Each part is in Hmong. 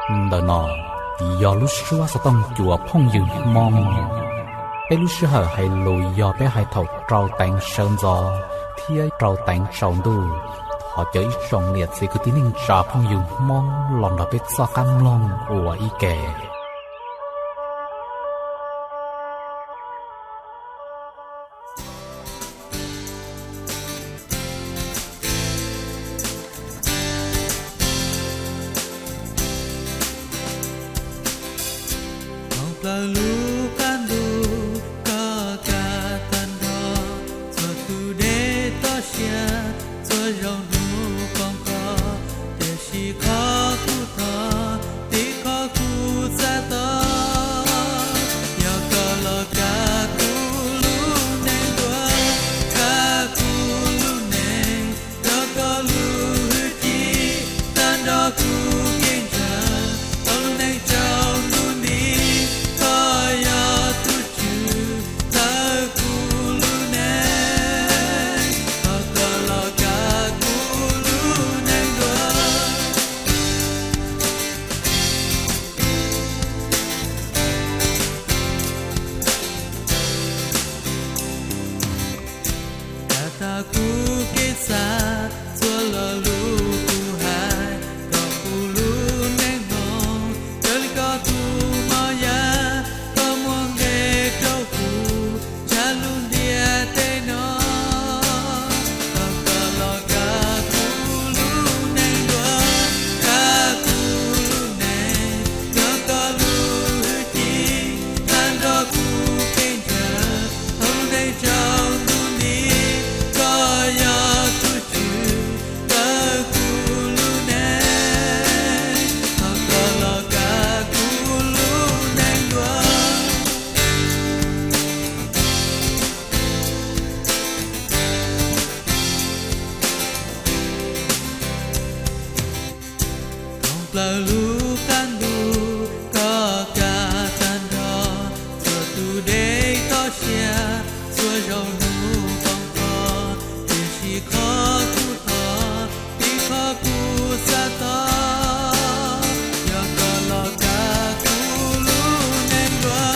Ntawm no yog lub suab xov tooj cua phooj ywg Hmoob. Peb lub sij hawm hais lus yog peb hais thaum rau teev sawv ntxov thiab rau teev tsaus ntuj. Thov caw ib tsoom niam txiv kwv tij neej tsa phooj ywg Hmoob los nrog peb txoj qab mloog ua ib ke. Hauv plaws lub qab ntuj koj kaj tag nrho, txhua tus dej toj siab, txhua zaus hnub poob qho, tiam sis qhov kuv thov, tib qhov kuv xav tau, yog koj los kaj kuv lub neej dua, kaj kuv lub neej, yog koj lub hwj chim, tag nrho kuv kev ntshaw, tau lub neej tsaus ntuj nti, koj yog tus tswv ntawm kuv lub neej, thov koj los kaj kuv lub neej dua. Kaj tag kuv kev xav, txhua lo lus kuv hais, koj kuv lub neej hloov, raws li koj tus moj yam, koj muab nqe rau kuv, tshaj lub ntiaj teb no, thov koj los kaj kuv lub neej dua, kaj kuv lub neej, yog koj lub hwj chim, tag nrho kuv kev ntshaw, tau lub neej tsaus ntuj nti, koj yog tus tswv ntawm kuv lub neej, thov koj los kaj kuv lub neej dua. Hauv plaws lub qab ntuj koj kaj tag nrho, txhua tus dej toj siab, txhua zaus hnub poob qho, tiam sis qhov kuv thov, tib qhov kuv xav tau, yog koj los kaj kuv lub neej dua,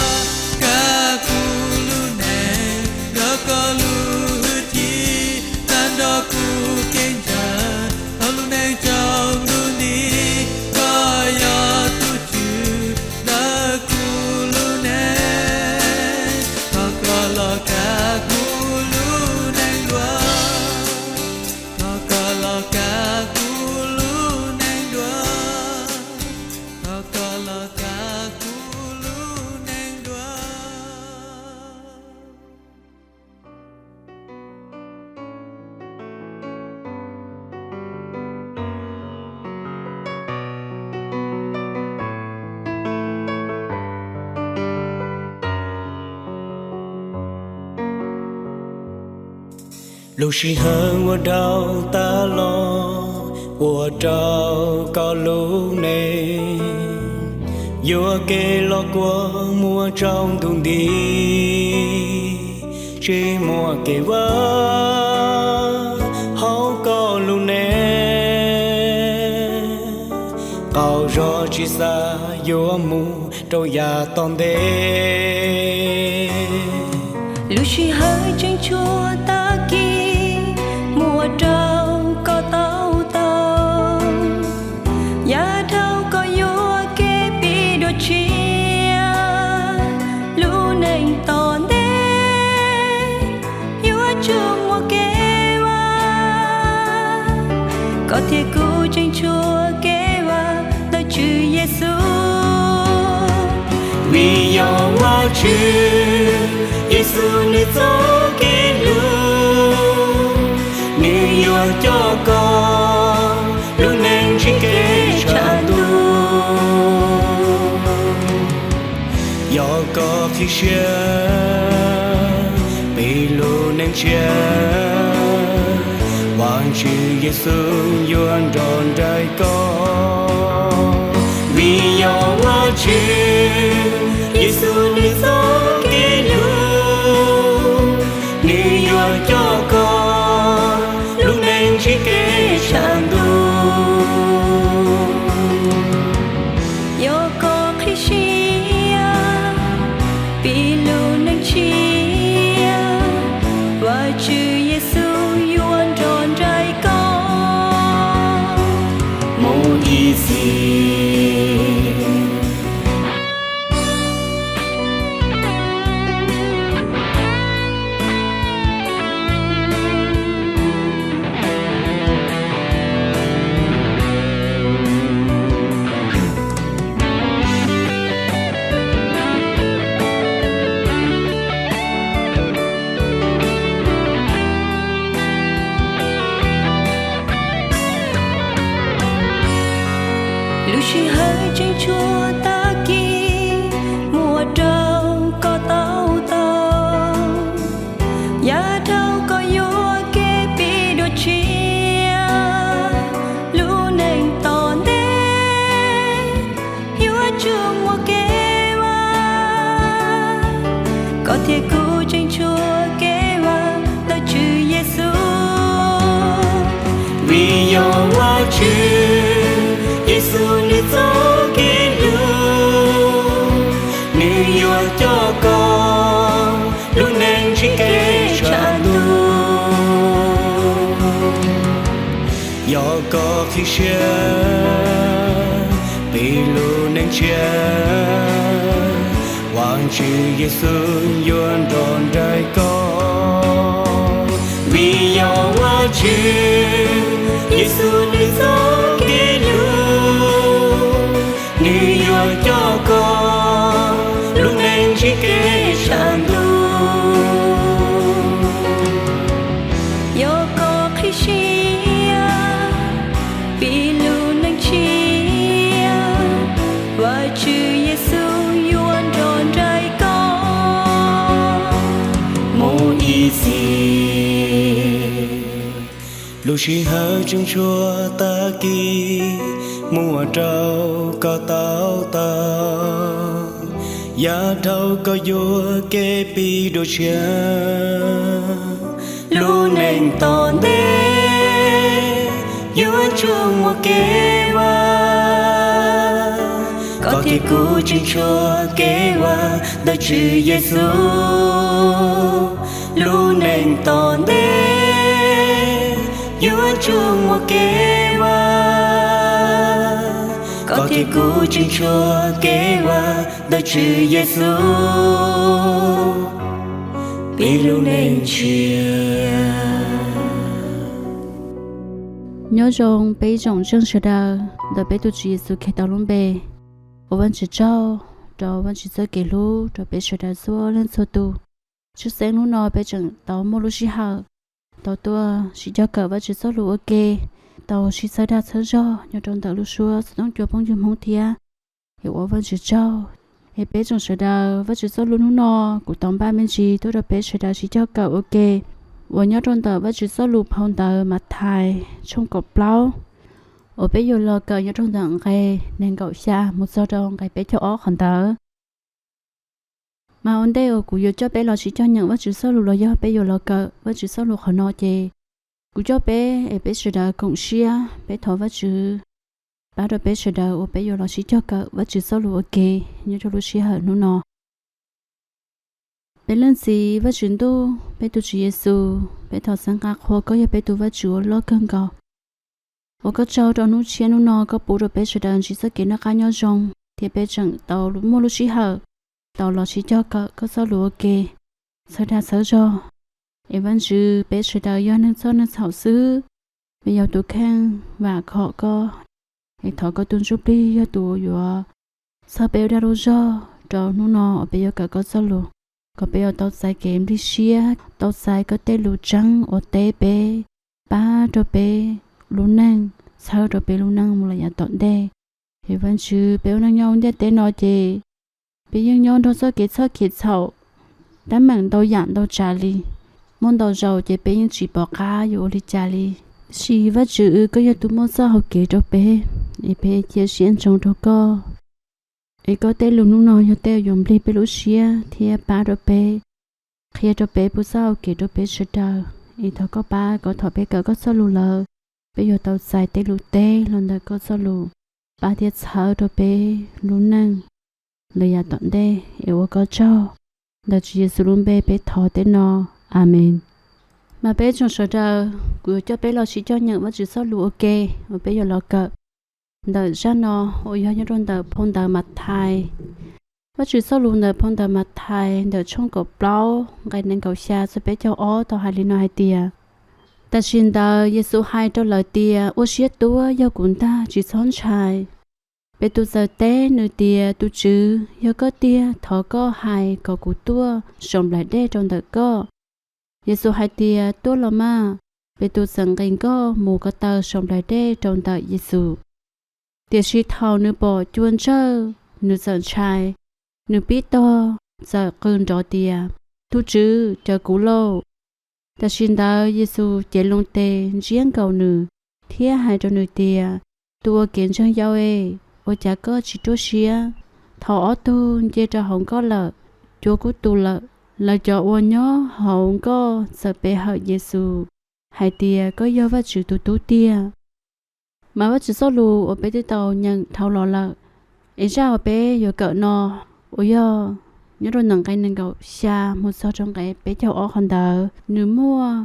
kaj kuv lub neej, yog koj lub hwj chim, tag nrho kuv kev ntshaw, tau lub neej tsaus ntuj nti, koj yog tus tswv ntawm kuv lub neej, thov koj los kaj kuv lub neej dua, thov koj los kaj kuv lub neej dua, thov koj los kaj kuv lub neej dua. Lub sij hawm uas dhau tas los, ua rau koj lub neej yuam kev los kua muag tsaus ntuj nti, tsis muaj kev vaj hauv koj lub neej, qaug zog tsis xav yuav mus rau yav tom ntej. Lub sij hawm tseem tshuav tag kis, mus ua rau koj tau taug, yav dhau koj yuam kev pib dua tshiab, lub neej tom ntej yuav tsum muaj kev vaj, koj thiab kuv tseem tshuav kev vaj ntawm Tswv Yexus. Vim yog Vajtswv Yexus nws txoj kev hlub, nws yuav coj koj lub neej ntsib kev tshav ntuj. Yog koj qhib siab pib lub neej tshiab, Vajtswv Yexus yuav nrog nraim koj. Vim yog Vajtswv Yexus nws txoj kev hlub, nws yuav coj koj lub neej ntsib kev tshav ntuj. Tshua tag kis muaj rau koj tau tau, yav dhau koj yuav kev pib dua tshiab. Lub neej tom ntej yuav tsum muaj kev vaj, koj thiab kuv tseem tshuav kev vaj ntawm Tswv Yexus. Vim yog Vajtswv Yexus nws txoj kev hlub, nws yuav coj koj lub neej ntsib kev tshav ntuj. Yog koj qhib siab pib lub neej tshiab, Vajtswv Yexus yuav nrog nraim koj. Vim yog Vajtswv Yexus nws txoj kev hlub, nws yuav coj koj lub neej ntsib kev tshav ntuj. Yog koj qhib siab pib lub neej tshiab, Vajtswv Yexus yuav nrog nraim koj mus ib txhis. Lub sij hawm tseem tshuav tag kis muaj rau koj tau tau, yav dhau koj yuav kev pib dua tshiab. Lub neej tom ntej yuav tsum muaj kev vaj, koj thiab kuv tseem tshuav kev vaj ntawm Tswv Yexus. Lub neej tom ntej yuav tsum muaj kev vaj, koj thiab kuv tseem tshuav kev vaj ntawm Tswv Yexus. Peb lub neej tshiab. Nyob zoo peb ib tsoom ntseeg sawv daws, ntawm peb tus Tswv Yexus Khetos lub npe, ua Vajtswv tsaug rau Vajtswv txoj kev hlub rau peb sawv daws txhua leej txhua tus. Tshwj xeeb hnub no peb tseem tau muaj lub sij hawm tau tuaj sib cog kawm Vajtswv txoj lus ua ke, tau sib txhawb dag txhawb zog nyob rau ntawm lub suab xov tooj cua phooj ywg Hmoob thiab. Es ua Vajtswv tsaug. Es peb tsoom sawv daws, Vajtswv txoj lus hnub no kuv tau npaj me ntsis tuaj rau peb sawv daws sib cog kawm ua ke, uas nyob rau ntawm Vajtswv txoj lus phau ntawv Mathais tshooj kaum plaub, uas peb yuav los kawm nyob rau ntawm nqe nees nkaum xya mus txog rau nqe peb caug ob qhov ntawd. Mas ua ntej uas kuv yuav coj peb los sib cog nyeem Vajtswv txoj lus los yog peb yuav los kawm Vajtswv txoj lus qhov no ces kuv coj peb es peb sawv daws koom siab, peb thov Vajtswv pab rau peb sawv daws uas peb yuav los sib cog kawm Vajtswv txoj lus ua ke nyob rau lub sij hawm hnub no. Peb Leej Txiv Vajtswv Ntuj, peb tus Tswv Yexus, peb thov txhawb nqa qhuas koj yog peb tus Vajtswv uas loj kawg nkaus. Ua koj tsaug rau hnub tshiab hnub no koj pub rau peb sawv daws ntsib txoj kev noj qab nyob zoo, thiab peb tseem tau muaj lub sij hawm tau los sib cog kawm koj txoj lus ua ke. Txhawb dag txhawb zog, es Vajtswv peb sawv daws yog neeg txhoj neeg txhaum xwb, peb yog tus kheej vam khom koj, es thov koj tus Ntsuj Plig yog tus yuav txhawb peb ua dag ua zog rau hnub no uas peb yuav kawm koj txoj lus, kom peb yuav tau txais kev nplij siab, tau txais koj tej lus tseeb uas teb peb, pab rau peb lub neej, txhawb rau peb lub neej mus lawm yav tom ntej. Es Vajtswv, peb ua neej nyob hauv ntiaj teb no ces peb yeej nyob nrog txoj kev txhoj kev txhaum teeb meem ntau yam ntau tsav li. Muaj ntau zaus ces peb yeej tsis pom qab yuav ua li cas li. Tab sis Vajtswv, koj yog tus muab txoj hau kev rau peb, es peb cia siab ntsoov rau koj. Es koj tej lus hnub no yog tej yuav nplig peb lub siab thiab pab rau peb, qhia rau peb, pub txoj hau kev rau peb sawv daws. Es thov koj pab kom thaum peb kawm koj txoj lus lawm, peb yuav tau txais tej lus teb los ntawm koj txoj lus, pab thiab txhawb rau peb lub neej lawm yav tom ntej. Es ua koj tsaug, ntawm Tswv Yexus lub npe peb thov tej no. Amees. Mas peb tsoom sawv daws, kuv yuav coj peb los sib cog nyeem Vajtswv txoj lus ua ke uas peb yuav los kawm ntawm zaj no, uas yog nyob rau ntawm phau ntawv Mathais. Vajtswv txoj lus ntawm phau ntawv Mathais ntawm tshooj kaum plaub nqe nees nkaum xya txog peb caug ob tau hais li no hais tias, tam sim ntawd Yexus hais rau lawv tias, ua siab tuab, yog kuv ntag, tsis txhob ntshai. Petus txawm teb nws tias, tus Tswv, yog koj tiag, thov koj hais kom kuv tuaj saum nplaim dej rau ntawm koj. Yexus hais tias, tuaj los mas. Petus txawm nqis nkoj mus ko taw saum nplaim dej rau ntawm Yexus. Tiam sis thaum nws pom cua ntsawj, nws txawm ntshai, nws pib tog, txawm qw nrov tias, Tus Tswv, caw kuv lauj! Tam sim ntawd Yexus cev loo tes ntsiab nkaus nws thiab hais rau nws tias, Tus uas kev ntseeg yau e, ua cas koj tsis ruaj siab? Thaum ob tug nce rau hauv nkoj lawm, cua kuj tu lawm. Lawv cov uas nyob hauv nkoj txawm pe hawm Yexus hais tias, Koj yog Vajtswv tus Tub tiag. Mas Vajtswv txoj lus uas peb twb tau nyeem dhau los lawm, es zaj uas peb yuav kawm no uas yog nyob rau ntawm nqe nees nkaum xya mus txog rau nqe peb caug ob qhov ntawd, nws muaj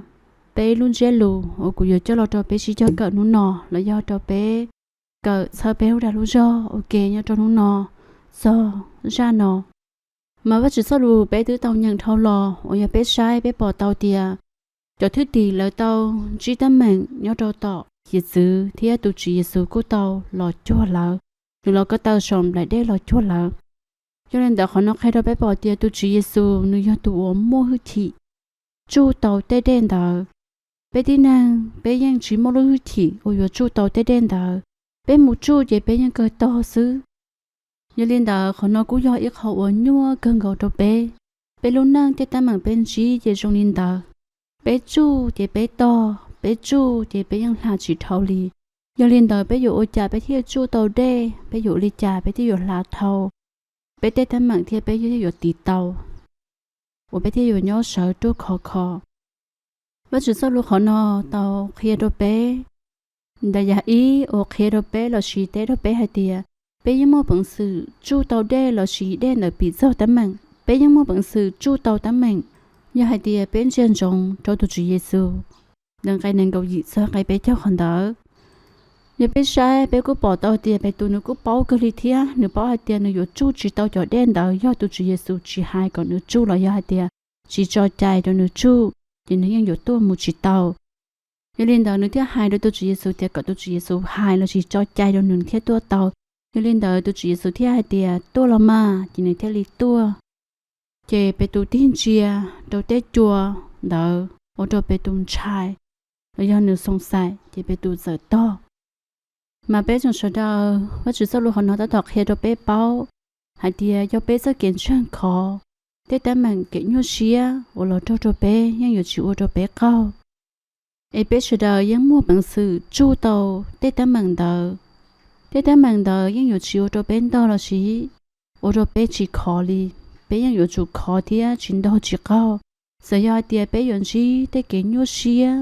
peb lub ntsiab lus uas kuv yuav coj los rau peb sib cog kawm hnub no los yog rau peb kawm txhawb peb lub dag lub zog ua ke nyob rau hnub no txog zaj no. Mas Vajtswv txoj lus peb twb tau nyeem dhau los uas yog peb saib peb pom tau tias cov thwj tim lawv tau ntsib teeb meem nyob rau tom hiav txwv thiab tus Tswv Yexus kuj tau los cuag lawv, nws los ko taw saum nplaim dej los cuag lawv. Yog li ntawd qhov no qhia rau peb pom tias tus Tswv Yexus nws yog tus uas muaj hwj chim tsuj tau tej dej ntawd. Peb tib neeg peb yeej tsis muaj lub hwj chim uas yuav tsuj tau tej dej ntawd, peb mus tsuj ces peb yeej kawg tog xwb. Yog li ntawd qhov no kuj yog ib qho uas nyuaj kawg nkaus rau peb. Peb lub neej tej teeb meem peb ntsib ces zoo li ntawd, peb tsuj ces peb tog, peb tsuj ces peb yeej hla tsis dhau li. Yog li ntawd peb yuav ua cas peb thiaj tsuj tau dej, peb yuav ua li cas peb thiaj yuav hla dhau peb tej teeb meem thiab peb thiaj yuav tiv tau, uas peb thiaj yuav nyob sawv ruaj khov kho. Vajtswv txoj lus qhov no tau qhia rau peb ntawm yam ib uas qhia rau peb lossis teb rau peb hais tias peb yeej muaj peev xwm tsuj tau dej lossis dej ntawd piv txog teeb meem, peb yeej muaj peev xwm tsuj tau teeb meem yog hais tias peb ntsia ntsoov rau tus Tswv Yexus ntawm nqe nees nkaum yim txog nqe peb caug qhov ntawd. Yog peb saib peb kuj pom tau tias Petus nws kuj paub kawg li thiab nws paub hais tias nws yuav tsuj tsis tau cov dej ntawd yog tus Tswv Yexus tsis hais kom nws tsuj los yog hais tias tsis tso cai rau nws tsuj ces nws yeej yuav tuaj mus tsis tau. Yog li ntawd nws thiaj hais rau tus Tswv Yexus tias kom tus Tswv Yexus hais lossis tso cai rau nws thiaj tuaj tau. Yog li ntawd tus Tswv Yexus thiaj hais tias tuaj los mas, ces nws thiaj li tuaj. Ces Petus tig ntsia rau tej cua ntawd ua rau Petus ntshai los yog nws xoo xais ces Petus txawm tog. Mas peb tsoom sawv daws, Vajtswv txoj lus qhov no tab tom qhia rau peb paub hais tias yog peb txoj kev ntseeg khov, tej teeb meem kev nyuaj siab uas los raug rau peb yeej yuav tsis ua rau peb qaug. Es peb sawv daws yeej muaj peev xwm tsuj tau tej teeb meem ntawd. Tej teeb meem ntawd yeej yuav tsis ua rau peb ntog lossis ua rau peb tsis khov li. Peb yeej yuav tsum khov thiab tsis ntog tsis qaug. Txawm yog hais tias peb yuav ntsib tej kev nyuaj siab,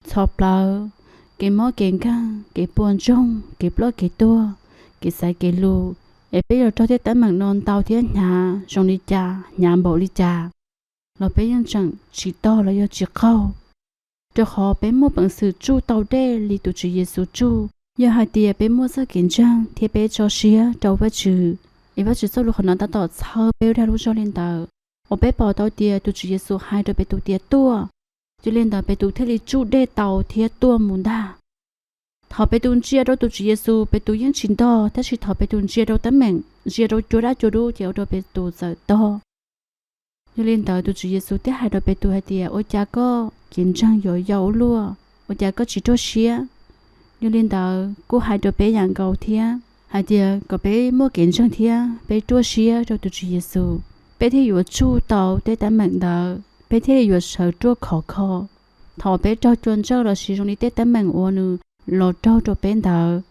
txhov plawv, kev mob kev nkeeg, kev puas ntsoog, kev ploj kev tuag, kev xaiv kev lus, es peb yuav raug tej teeb meem no ntaus thiab hnyav zoo li cas, hnyav npaum li cas los peb yeej tseem tsis tog los yog tsis qaug, rau qhov peb muaj peev xwm tsuj tau dej li tus Tswv Yexus tsuj yog hais tias peb muaj txoj kev ntseeg thiab peb tso siab rau Vajtswv. Es Vajtswv txoj lus qhov no tab tom txhawb peb lub dag lub zog li ntawd, uas peb pom tau tias tus Tswv Yexus hais rau Petus tias tuaj, yog li ntawd Petus thiaj li tsuj dej tau thiab tuaj mus ntag. Thaum Petus ntsia rau tus Tswv Yexus, Petus yeej tsis ntog, tab sis thaum Petus ntsia rau teeb meem, ntsia rau cua dab cua dub ces ua rau Petus txawm tog. Yog li ntawd tus Tswv Yexus thiaj hais rau Petus hais tias ua cas koj kev ntseeg yuav yau ua luaj, ua cas koj tsis ruaj siab? Yog li ntawd kuj hais rau peb yam nkaus thiab hais tias kom peb muaj kev ntseeg thiab peb ruaj siab rau tus Tswv Yexus, peb thiaj yuav tsuj tau tej teeb meem ntawd, peb thiaj li yuav sawv ruaj khov kho thaum peb raug cua ntsawj lossis zoo li tej teeb meem uas nws los raug rau peb ntawd.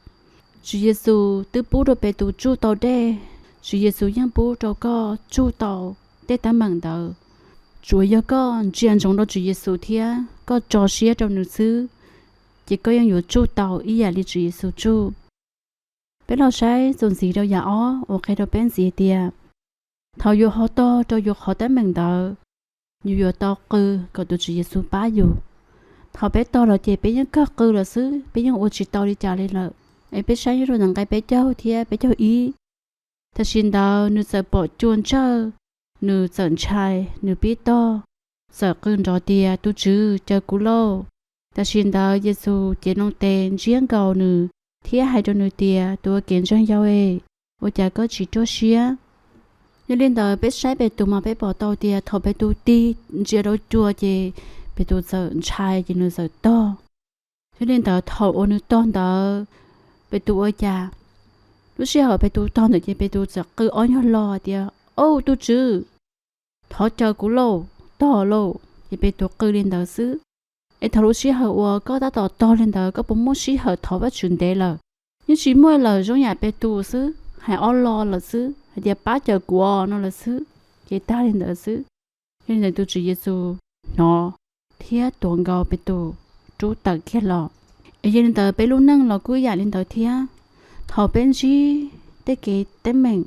Tswv Yexus twb pub rau Petus tsuj tau dej, Tswv Yexus yeej pub rau koj tsuj tau tej teeb meem ntawd. Tsuas yog koj ntsia ntsoov rau Tswv Yexus thiab koj tso siab rau nws xwb, ces koj yeej yuav tsuj tau ib yam li Tswv Yexus tsuj. Peb los saib txuas ntxiv rau yam ob uas qhia rau peb ntxiv tias thaum yuav ho tog rau yus qhov teeb meem ntawd, yus yuav tau qw kom tus Tswv Yexus pab yus. Thaum peb tog los ces peb yeej kawg qw lawm xwb, peb yeej ua tsis tau li cas li lawm. Es peb saib nyob rau ntawm nqe peb caug thiab peb caug ib. Tam sim ntawd nws txawm pom cua ntsawj, nws txawm ntshai, nws pib tog, txawm qw nrov tias, Tus Tswv, caw kuv lauj! Tam sim ntawd Yexus cev loo tes ntsiab nkaus nws thiab hais rau nws tias, Tus uas kev ntseeg yau e, ua cas koj tsis ruaj siab? Yog li ntawd peb saib Petus mas peb pom tau tias thaum Petus tig ntsia rau cua ces Petus txawm ntshai ces nws txawm tog. Yog li ntawd thaum uas nws tog ntawd, Petus ua cas? Lub sij hawm Petus tog ntawd ces Petus txawm qw ob nyuag lo tias, Au, tus Tswv, thov caw kuv lauj, tog lauj. Ces Petus qw li ntawd xwb. Es thaum lub sij hawm uas koj tab tom tog li ntawd, koj puas muaj sij hawm thov Vajtswv ntev lawm? Yeej tsis muaj lawm, zoo yam Petus xwb, hais ob lo lawm xwb, hais tias, Pab caw kuv no lawm xwb, ces tag li ntawd xwb. Yog li ntawd tus Tswv Yexus hnov thiab tuav nkaus Petus rub tawm kiag los. Es yog li ntawd peb lub neej los kuj ib yam li ntawd thiab. Thaum peb ntsib tej kev teeb meem,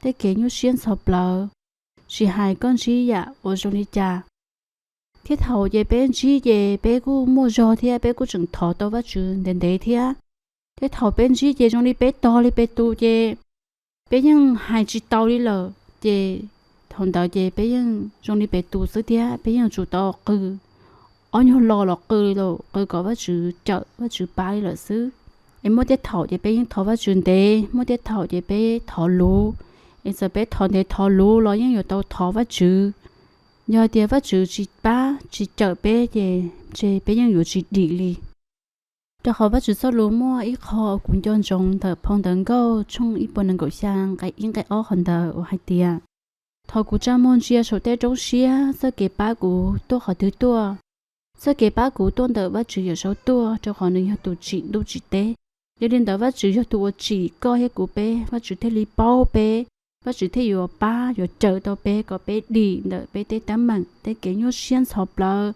tej kev nyuaj siab ntxhov plawv, tsis hais koj ntsib yam uas zoo li cas, thiab thaum ces peb ntsib ces peb kuj muaj zog thiab peb kuj tseem thov tau Vajtswv ntev ntev thiab. Thiab thaum peb ntsib ces zoo li peb tog li Petus ces peb yeej hais tsis tau li lawm. Ces thaum ntawd ces peb yeej zoo li Petus xwb thiab peb yeej tsum tau qw ob nyuag lo los qw, qw kom Vajtswv cawm, Vajtswv pab li lawm xwb. Es muaj tej thaum ces peb yeej thov Vajtswv ntev, muaj tej thaum ces peb thov luv. Es txawm peb thov ntev thov luv los yeej yuav tau thov Vajtswv. Yog tias Vajtswv tsis pab tsis cawm peb ces ntshe peb yeej yuav tsis dim li. Rau qhov Vajtswv txoj lus muaj ib qho kuv nco ntsoov ntawm phau Ntawv Nkauj tshooj ib puas nees nkaum xya nqe ib nqe ob qhov ntawd uas hais tias, Thaum kuv tsa muag ntsia saum tej roob siab, txoj kev pab kuv tuaj qhov twg tuaj? Txoj kev pab kuv tuaj ntawm Vajtswv Yawmsaub tuaj, rau qhov nws yog tus tsim ntuj tsim teb. Yog li ntawd Vajtswv yog tus uas tsim koj thiab kuv peb, Vajtswv thiaj li paub peb, Vajtswv thiaj yuav pab yuav cawm tau peb kom peb dim ntawm peb tej teeb meem tej kev nyuaj siab ntxhov plawv.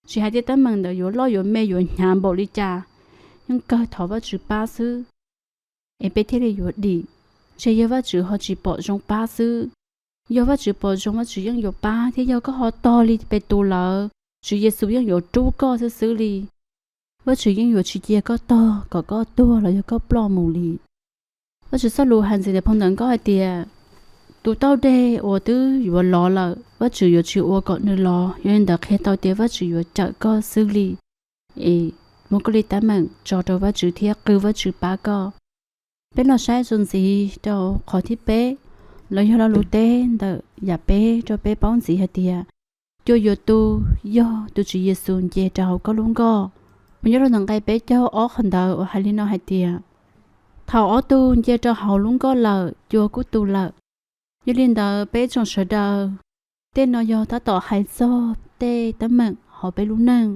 Tsis hais tej teeb meem ntawd yuav loj yuav me yuav hnyav npaum li cas, yeej kawg thov Vajtswv pab xwb es peb thiaj li yuav dim. Ntshe yog Vajtswv ho tsis pom zoo pab xwb. Yog Vajtswv pom zoo Vajtswv yeej yuav pab thiab yog koj ho tog li Petus lawm, Tswv Yexus yeej yuav rub koj xwb xwb li. Vajtswv yeej yuav tsis cia koj tog kom koj tuag los yog koj ploj mus li. Vajtswv txoj lus hais ntxiv ntawm phau Ntawv Nkauj hais tias, Tus taub deg uas twb yuav lov lawm, Vajtswv yuav tsis ua kom nws lov. Yog li ntawd qhia tau tias Vajtswv yuav cawm koj xwb li. Es muab koj li teeb meem tso rau Vajtswv thiab qw Vajtswv pab koj. Peb los saib txuas ntxiv rau qhov thib peb, los yog lo lus teb ntawm yam peb rau peb paub ntxiv hais tias, Cua yuav tu yog tus Tswv Yexus nce rau hauv koj lub nkoj. Uas nyob rau ntawm nqe peb caug ob qhov ntawd uas hais li no hais tias, Thaum ob tug nce rau hauv lub nkoj lawm, cua kuj tu lawm. Yog li ntawd peb tsoom sawv daws, tej no yog tab tom hais txog tej teeb meem hauv peb lub neej.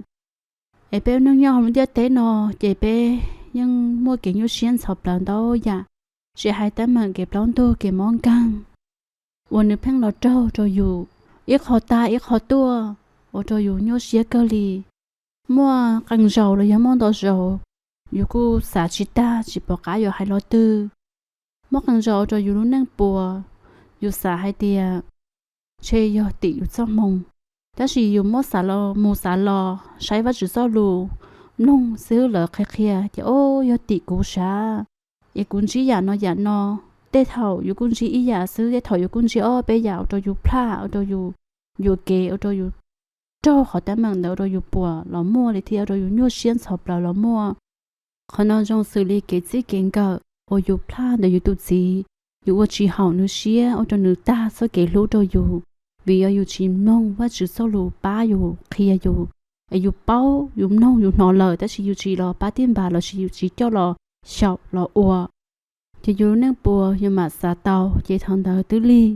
Es peb lub neej nyob hauv lub ntiaj teb no, ces peb yeej muaj kev nyuaj siab ntxhov plawv ntau yam, tsis hais teeb meem kev plaub ntug kev mob nkeeg uas nws pheej los raug rau yus, ib qho tag ib qho tuaj, ua rau yus nyuaj siab kawg li. Muaj qee zaus los yog muaj ntau zaus, yus kuj xav tsis tag tsis pom qab yuav hais lo twg. Muaj qee zaus ua rau yus lub neej puas, yus xav hais tias ntshe yog tim yus txoj hmoo. Tab sis yus muab xav los mus xav los saib Vajtswv txoj lus, mloog xwb lawv qhia qhia ces, o, yog tim kuv sav, es kuv ntsib yam no yam no. Tej thaum yus kuj ntsib ib yam xwb, tej thaum yus kuj ntsib ob peb yam ua rau yus plaj, ua rau yus yuam kev, ua rau yus raug qhov teeb meem ntawd, ua rau yus puas los muaj li thiab ua rau yus nyuaj siab ntxhov plawv los muaj. Qhov no zoo xws li kev txij kev nkawm uas yus plaj ntawm yus tus txiv, yus ua tsis haum nws siab, ua rau nws tag txoj kev hlub rau yus, vim yog yus tsis mloog Vajtswv txoj lus pab yus qhia yus. Es yus paub, yus mloog yus hnov lawm tab sis yus tsis los pab tij npas lossis yus tsis coj los xyaum los ua, ces yus lub neej puas yus mam xav tau, ces thaum ntawd twb lig.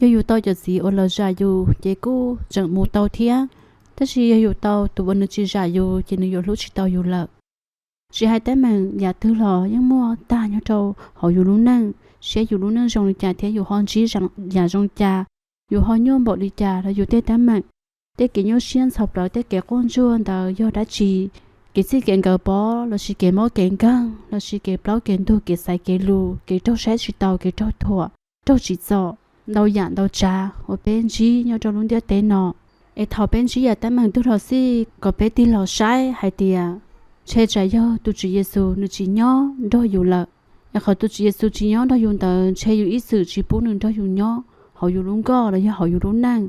Yog yus tau cov txiv uas los zam yus ces kuj tseem mus tau thiab, tab sis yog yus tau tus uas nws tsis zam yus ces nws yuav hlub tsis tau yus lawm. Tsis hais teeb meem yam twg los yeej muaj tag nyob rau hauv yus lub neej, saib yus lub neej zoo li cas thiab yus ho ntsib yam zoo cas, yus ho nyuaj npaum li cas los yus tej teeb meem, tej kev nyuaj siab ntxhov plawv, tej kev quaj ntsuag ntawd yog dab tsi? Kev txij kev nkawm pov lossis kev mob kev nkeeg lossis kev plaub kev ntug, kev xaiv kev lus, kev raug saib tsis taus, kev raug thuam, raug tsim txom, ntau yam ntau tsav uas peb ntsib nyob rau lub ntiaj teb no. Es thaum peb ntsib yam teeb meem twg los xij, kom peb tig los saib hais tias ntshe tsam yog tus Tswv Yexus nws tsis nyob nrog yus lawm. Es qhov tus Tswv Yexus tsis nyob nrog yus ntawd ntshe yus ib txwm tsis pub nws nrog yus nyob hauv yus lub nkoj los yog hauv yus lub neej.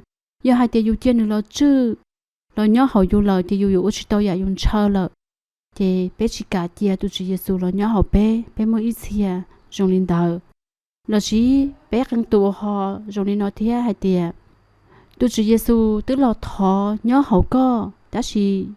Yog hais tias yus cia nws los tswj los nyob hauv yus lawm ces yus yuav ua tsis tau yam yus ntshaw lawm. Ces peb tsis kam cia tus Tswv Yexus los nyob hauv peb, peb muaj ib txhia zoo li ntawd. Lossis peb qee tus ho zoo li no thiab hais tias, tus Tswv Yexus twb los thov nyob hauv koj, tab sis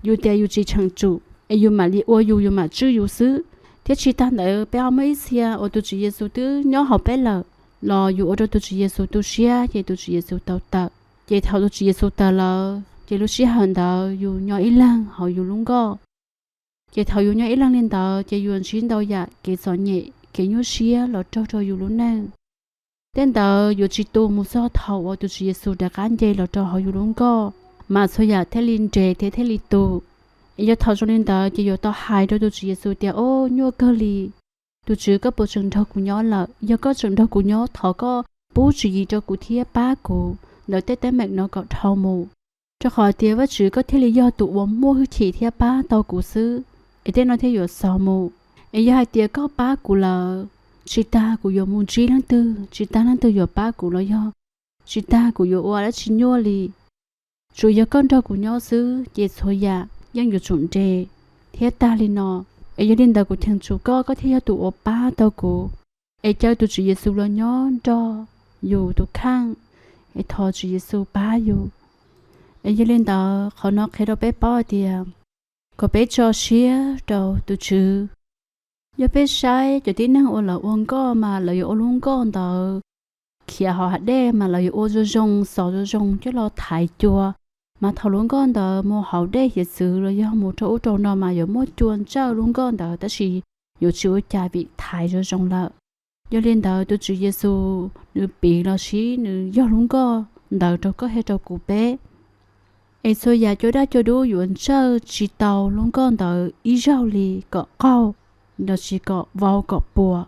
yus tias yus tsis cheem tsum, es yus mam li ua yus, yus mam tswj yus xwb. Thiab tsis tas ntawd, peb ho muaj ib txhia uas tus Tswv Yexus twb nyob hauv peb lawm, los yus ua rau tus Tswv Yexus tu siab ces tus Tswv Yexus tau tawm. Ces thaum tus Tswv Yexus tawm lawm ces lub sij hawm ntawd yus nyob ib leeg hauv yus lub nkoj. Ces thaum yus nyob ib leeg li ntawd ces yus ntsib ntau yam kev txom nyem, kev nyuaj siab los raug rau yus lub neej. Tej ntawd yuav tsis tu mus txog thaum uas tus Tswv Yexus rov qab nce los rau hauv yus lub nkoj, mas txhua yam thiaj li nres thiab thiaj li tu. Es yog thaum zoo li ntawd ces yuav tau hais rau tus Tswv Yexus tias, Au, nyuaj kawg li. Tus Tswv, koj puas tseem nrog kuv nyob lawm? Yog koj tseem nrog kuv nyob, thov koj pub tswv yim rau kuv thiab pab kuv ntawm tej teeb meem no kom dhau mus. Rau qhov tias Vajtswv, koj thiaj li yog tus uas muaj hwj chim thiab pab tau kuv xwb, es tej no thiaj yuav xaus mus. Es yog hais tias koj pab kuv lawm, tsis tas kuv yuav mus ntsib leej twg, tsis tas leej twg yuav pab kuv los yog tsis tas kuv yuav ua dab tsi nyuaj li. Tsuas yog koj nrog kuv nyob xwb ces txhua yam yeej yuav tsum nres thiab tag li no. Es yog li ntawd kuv cheem tsum koj, koj thiaj yog tus uas pab tau kuv. Es caw tus Tswv Yexus los nyob nrog yus tus kheej, es thov Tswv Yexus pab yus. Es yog li ntawd qhov no qhia rau peb paub hais tias kom peb tso siab rau tus Tswv. Yog peb saib cov tib neeg uas lawv ua nkoj mas lawv yuav ua lub nkoj ntawd khiav hauv hav dej mas lawv yuav ua zoo zoo, xov zoo zoo coj los thaiv cua. Mas thaum lub nkoj ntawd mus hauv dej hiav txwv los yog mus rau ub rau no mas yuav muaj cua ntsawj lub nkoj ntawd, tab sis yuav tsis ua cas vim thaiv zoo zoo lawm. Yog li ntawd tus Tswv Yexus nws piv los sis nws yog lub nkoj ntawd rau koj thiab rau kuv peb. Es txhua yam cua daj cua dub yuav ntsawj tsis tau lub nkoj ntawd ib zaug li kom qaug los sis kom vau kom puas.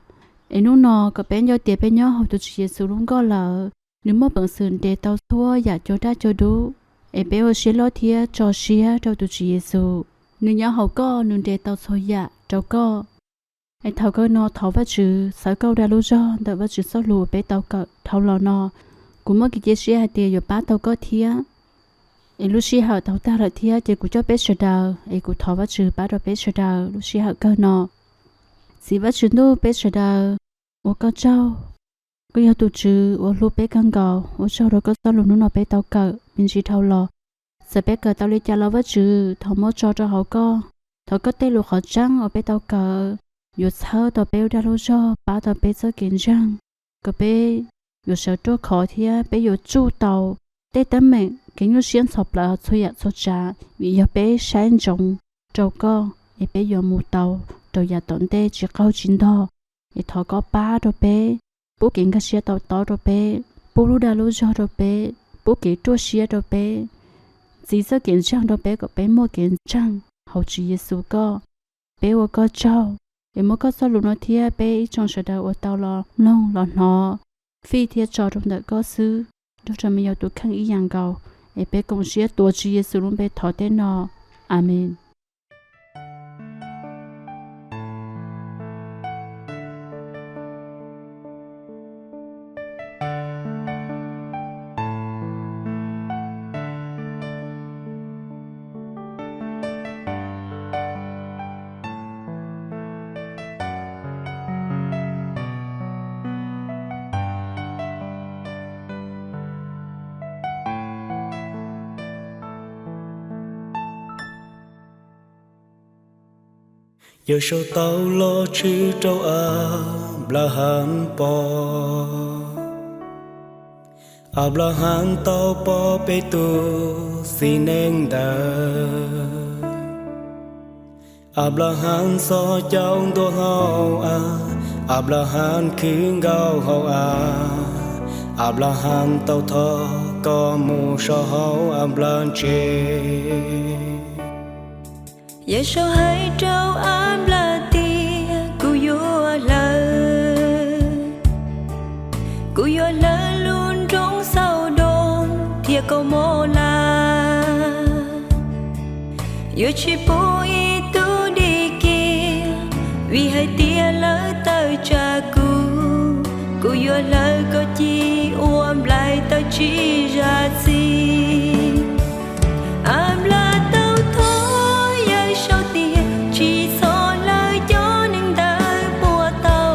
Es hnub no kom peb nco tias peb nyob hauv tus Tswv Yexus lub nkoj lawm, nws muaj peev xwm nres tau txhua yam cua daj cua dub. Es peb ua siab loj thiab tso siab rau tus Tswv Yexus, nws nyob hauv koj, nws nres tau txhua yam rau koj. Es thaum kawg no thov Vajtswv txhawb koj dag lub zog ntawm Vajtswv txoj lus uas peb tau kawm dhau los no. Kuv muaj kev cia siab hais tias yuav pab tau koj thiab. Es lub sij hawm tau tag lawm thiab ces kuv coj peb sawv daws, es kuv thov Vajtswv pab rau peb sawv daws lub sij hawm kawg no. Txiv Vajtswv ntuj, peb sawv daws ua koj tsaug. Koj yog tus Tswv uas hlub peb kawg nkaus. Ua tsaug rau koj txoj lus hnub no peb tau kawm me ntsis dhau los. Txawm peb kawm tau li cas los Vajtswv, thov muab tso rau hauv koj. Thov koj tej lus qhov tseeb uas peb tau kawm yuav txhawb tau peb ua dag lub zog, pab tau peb txoj kev ntseeg, kom peb yuav sawv ruaj khov thiab peb yuav tsuj tau tej teeb meem kev nyuaj siab ntxhov plawv txhua yam txhua tsav, vim yog peb saib ntsoov rau koj es peb yuav mus tau rau yav tom ntej tsis qaug tsis ntog. Es thov koj pab rau peb, pub kev nkag siab to taub rau peb, pub lub dag lub zog rau peb, pub kev ruaj siab rau peb, txiv txoj kev ntseeg rau peb kom peb muaj kev ntseeg hauv Tswv Yexus koj. Peb ua koj tsaug, es muab koj txoj lus no thiab peb ib tsoom sawv daws uas tau los mloog los hnov fij thiab tso rau ntawm koj xwb, nrog rau me nyuam tus kheej ib yam nkaus. Es peb koom siab tuav Tswv Yexus lub npe thov tej no. Amees. Yawm saub tau los tshwm rau Anplaham pom. Anplaham tau pom peb tus txiv neej ntawd. Anplaham txhos caug ntua hauv av, Anplaham khwv nkaus hauv av, Anplaham tau thov kom mus so hauv av nplaj ntsev. Yawm saub hais rau Anplaham tias, Kuv yuav hlawv, kuv yuav hlawv lub nroog Xaudoos thiab Kaumaulas, yuav tsis pub ib tug dim kiag, vim hais tias lawv tawm tsam kuv. Kuv yuav hlawv kom ci ua nplaim tawm tsam zam txim. Anplaham tau thov Yawm saub tias, Tsis txhob hlawv cov neeg ntawd puas tau?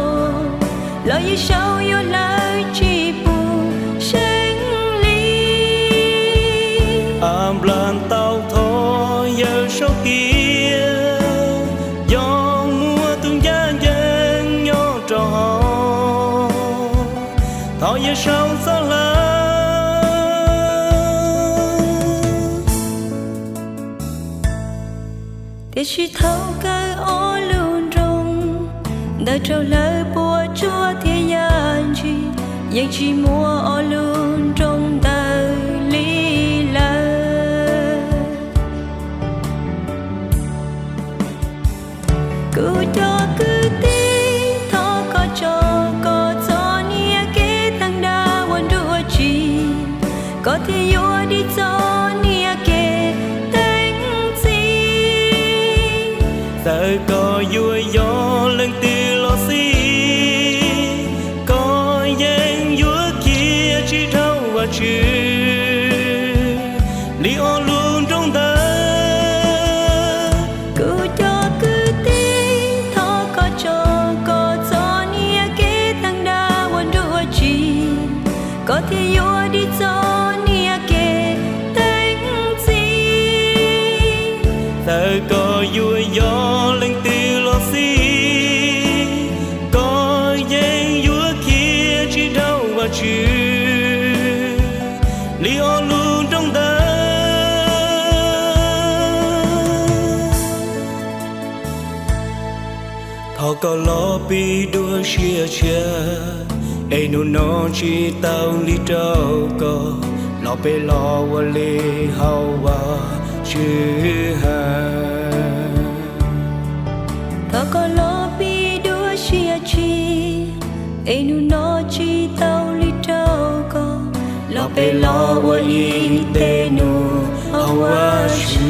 Los Yawm saub yuav hlawv tsis pub seeb li. Anplaham tau thov Yawm saub tias, Yog muaj tus ncaj Tiam sis thaum kawg ob lub nroog ntawd raug lawv puas tsuaj thiab yam ntshis, yeej tsis muaj ob lub nroog ntawd li lawm. Kuv cov kwv tij, thov koj tso koj txoj niag kev teev dab ua nruab ua tsiv, koj thiaj yuav dim txoj niag kev teev txim. Txawm koj yuav yog leej twg los xij, koj yeej yuav khiav tsis dhau Vajtswv li ob lub nroog ntawd. Kuv cov kwv tij, thov koj tso koj txoj niag kev teev dab ua nruab ua tsiv, koj thiaj yuav dim txoj niag kev teev txim. Txawm koj yuav yog leej twg los xij, koj yeej yuav khiav tsis dhau Vajtswv li ob lub nroog ntawd. Thov koj los pib dua siab tshiab, es hnub no tsis tau li rau koj, los peb los ua li hauv Vajtswv hais. Thov koj los pib dua siab tshiab, es hnub no tsis tau li rau koj, los peb los ua ib teg nus hauv Vajtswv.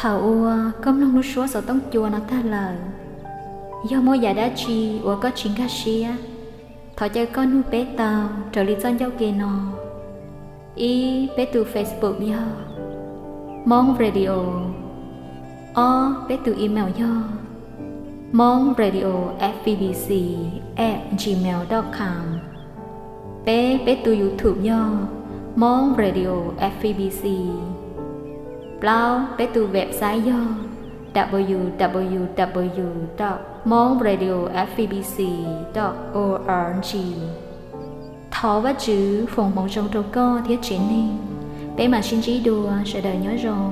Thaum uas koj mloog lub suab xov tooj cua no tag lawm, yog muaj yam dab tsi uas koj tsis nkag siab, thov caw koj nug peb tau raws li txoj ncauj ke no. Ib, peb tus Facebook yog Hmoob Radio. Ob, peb tus email yog hmongradioFBC at gmail dot com. Peb, peb tus YouTube yog Hmoob Radio FBC. Plaub, peb tus website yog www dot hmongradiofbc dot org. Thov Vajtswv foom hmoov zoo rau koj thiab tsev neeg. Peb mam sib ntsib dua, sawv daws nyob zoo.